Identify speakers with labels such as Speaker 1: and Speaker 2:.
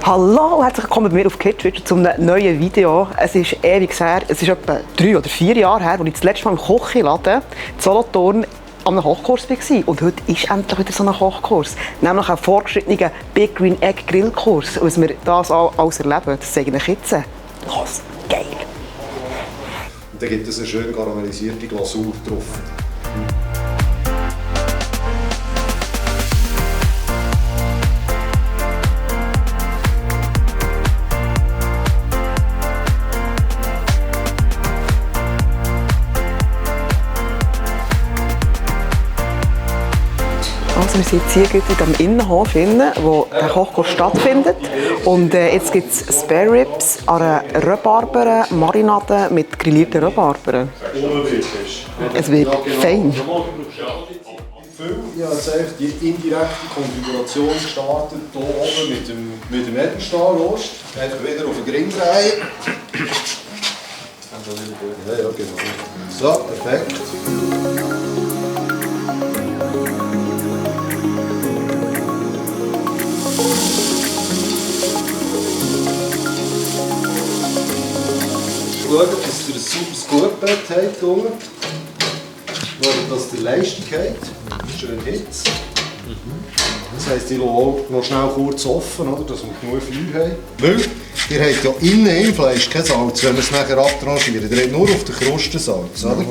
Speaker 1: Hallo und herzlich willkommen bei mir auf Kitschwitsch zu einem neuen Video. Es ist ewig her, es ist etwa 3 oder 4 Jahre her, als ich das letzte Mal im Kochiladen in Solothurn an einem Kochkurs war. Und heute ist endlich wieder so ein Kochkurs. Nämlich ein fortgeschrittener Big Green Egg Grillkurs. Und was wir das alles erleben, das zeige ich jetzt. Was geil!
Speaker 2: Und dann gibt es eine schön karamellisierte Glasur drauf.
Speaker 1: Also wir sind jetzt hier in diesem Innenhof, wo der Kochkurs stattfindet. Und jetzt gibt es Spare Ribs an einer Rhabarber-Marinade mit grillierten Rhabarbern. Es wird fein.
Speaker 2: Ich habe jetzt eigentlich die indirekte Konfiguration gestartet, hier oben mit dem Edelstahlrost. Einfach wieder auf den Grill drehen. Ja, genau. So, perfekt. Schaut, dass ihr ein sauberes Gutbett habt unten. Schaut, dass ihr Leistung habt. Schön Hitze. Das heisst, ich lasse auch noch schnell kurz offen, oder, dass wir genug Feuer haben. Weil ihr habt ja innen im Fleisch kein Salz, wenn wir es nachher abtranchieren. Ihr habt nur auf der Kruste Salz. Oder?